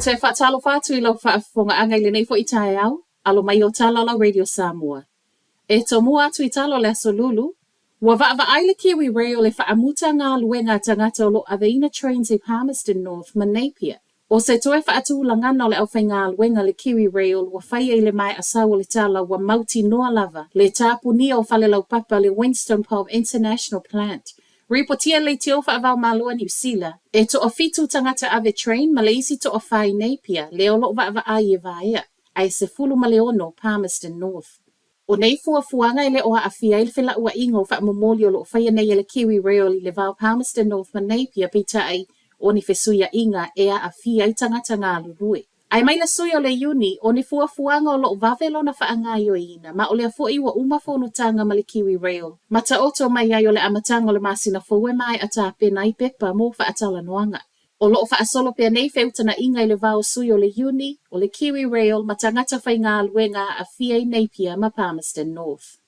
te faatalofa atu i lau faafofogaaga i lenei foi taeao, alo mai o tala lau Radio Samoa. E tomua atu i tala o le Aso Lulu, ua vaavaai le Kiwi Rail e faamuta galuega a tagata o lo o aveina trains i Palmerston North ma Napier. ʻO se toe faatulagaga o le aufaigaluega a le Kiwi Rail ua faia i le maea sau o le tala ua mautinoa lava le tapunia o fale laupapa le Winstone Pulp International Plant. Ripotia leitio faava-o-Malo a Niu Sila, e toafitu tagata ave train ma le isi toafa i Napier lea o lo o vaavaai e vaea, ae 16 Palmerston North. ʻO nei fuafuaga e le o aafia ai le felauaiga o faamomoli o lo o faia nei e le Kiwi Rail i le va o Palmerston North ma Napier peitai o ni fesuiaiga e aafia ai tagata galulue. Ae mai le sui o le Iuni, o ni fuafuaga o lo o vave lona faagaoioiina ma o lea foi ua uma fonotaga ma le Kiwi Rail ma taoto mai ai o le amataga o le masina fou e maea tapena ai pepa mo faatalanoaga. O lo o faasolo pea nei feutagaiga i le va o sui o le Iuni, o le Kiwi Rail ma tagata faigaluega aafia i Napier ma Palmerston North.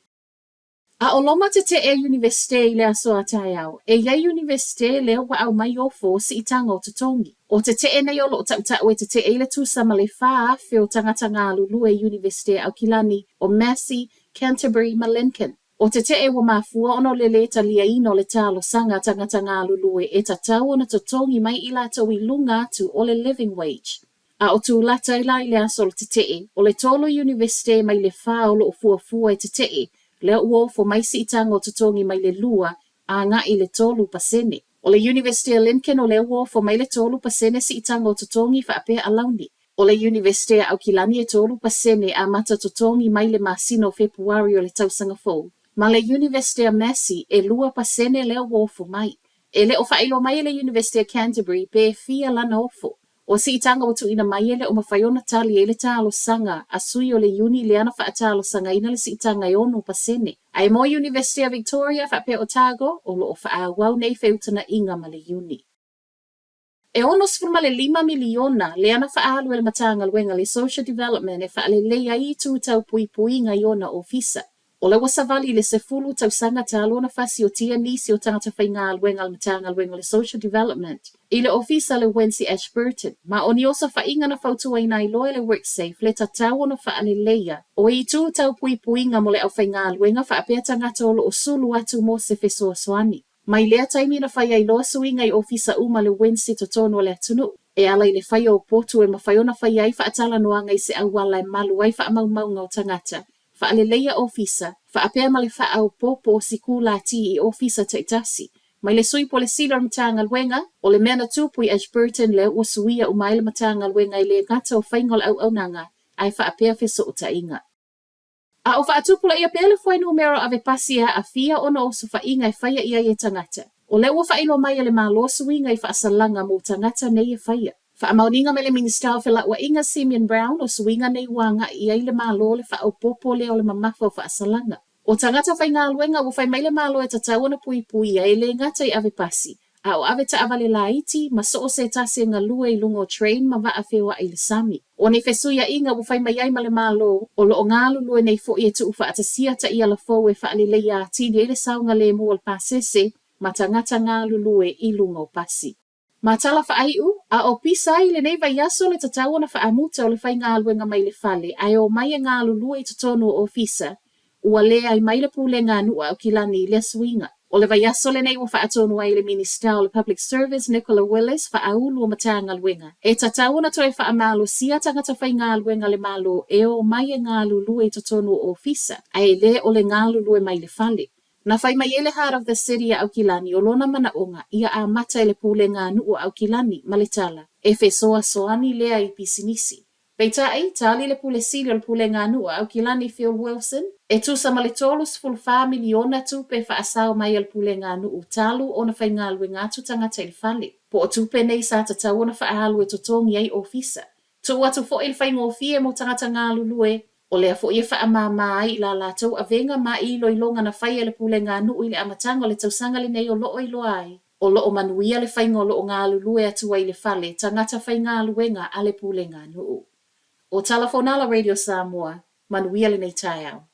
A o loma teteʻe Iunivesite i le aso a taeao, e i ai Iunivesite lea ua aumai ofo o siitaga o totogi. O teteʻe nei o lo o taʻutaʻu e teteʻe i le tusa ma le 4,000 o tagata galulue i Iunivesite Aukilani o Massey, Canterbury ma Lincoln. ʻO teteʻe ua mafua ona o le lē taliaina o le talosaga a tagata galulue e tatau ona totogi mai i latou i luga atu o le living wage. A o tūlata ai la i le aso o le teteʻe, o le tolu Iunivesite mai le fā o lo o fuafua e teteʻe, lea ua ofo mai siitaga o totogi mai le lua a agai i le 3%. ʻO le Iunivesite a Lincoln o lea ua ofo mai le 3% siitaga o totogi faapea alauni. ʻO le Iunivesite a Aukilani e 3% amata totogi mai le masina o Fepuari o le tausaga fou, ma le Iunivesite a Massey e 2% lea ua ofo mai. E le o faailoa mai e le Iunivesite a Canterbury pe fia lana ofo. O siitaga ua tuuina mai e le o mafai ona tali ai le talosaga a sui o le Iuni lea na faatalosagaina le siitaga e 6%. Ae mo Iunivesite a Victoria faapea Otago, o lo o faaauau nei feutagaiga ma le Iuni. E $65 miliona lea na faaalu e le Matagaluega le Social Development e faalelei ai itu tau puipuiga i ona ofisa. O la ua savali i le 10 tausaga talu ona fasiotia nisi o tagata faigaluega a le Matagaluega o le Social Development i le ofisa le Wency Ashburton, ma o ni osofaiga na fautuaina ai loa e le WorkSafe le tatau ona faaleleia o itu tau puipuiga mo le aufaigaluega faapea tagata o lo o sulu atu mo se fesoasoani. Mai lea taimi na fai ai loa suiga i ofisa uma le WINS i totonu o le atunuu, e ala i le faia o potu e mafai ona faia ai faatalanoaga i se auala e malu ai faamaumauga o tagata, faaleleia ofisa, faapea ma le faaopoopo o sikulati i ofisa taitasi. Mai le Sui Pule Sili o le Matagaluega, o le mea na tupu i Ashburton lea ua suia uma ai le Matagaluega e le gata o faiga o le auaunaga ae faapea fesootaiga. A o faatupulaia pea le fuainumera o ave pasi e aafia ona o osofaiga e faia i ai e tagata. O lea ua faailoa mai e le Malo suiga i faasalaga mo tagata nei e faia. Faamaoniga mai le Minisita o Felauaiga Simeon Brown o suiga nei ua agai i ai le Malo le faaopoopo lea o le mamafa o faasalaga. O tagata faigaluega ua fai mai le Malo e tatau ona puipuia e le gata i ave pasi, a o ave taavale laiti ma so o se tasi e galue i luga o train ma vaa feoai i le sami. O ni fesuiaiga ua fai mai ai ma le Malo, o lo o galulue nei foi e tuufaatasia taiala fou e faaleleia atili ai le saogalemu o le pasese ma tagata galulue i luga o pasi. Ma tala faaiu, a o pisa ai i lenei vaiaso le tatau ona faamuta o le faigaluega mai le fale ae omai e galulue i totonu o ofisa, Ua leai mai le Pulega a Nuu a Aukilani i lea suiga. O le vaiaso lenei ua faatonu ai le Minisita o le Public Service Nicola Willis faaulu o Matagaluega e tatau ona toe faamalosia tagata faigaluega a le Malo e omai e galulue i totonu o ofisa ae le o le galulue mai le fale. Na fai mai ai le Heart of the City a Aukilani o lona manaʻoga ia amata e le Pulega a Nuu a Aukilani ma le tala e fesoasoani lea i pisinisi. Peitai, tali le Pule Sili o le Pulega a Nuu a Aukilani Phil Wilson, e tusa ma le 34 miliona tupe faasao mai a le Pulega a Nuu talu ona faigaluega atu tagata i le fale. Po o tupe nei sa tatau ona faaalu e totogi ai ofisa. Tuu atu foi le faigofie mo tagata galulue, o lea foi e faamāmā ai i la latou avega ma iloiloga na faia e le Pulega a Nuu i le amataga o le tausaga lenei o loo iloa ai. O lo o manuia le faiga o lo o galulue atu ai i le fale tagata faigaluega a le Pulega a Nuu. O Tala Fonala Radio Samoa, manuia lenei taeao.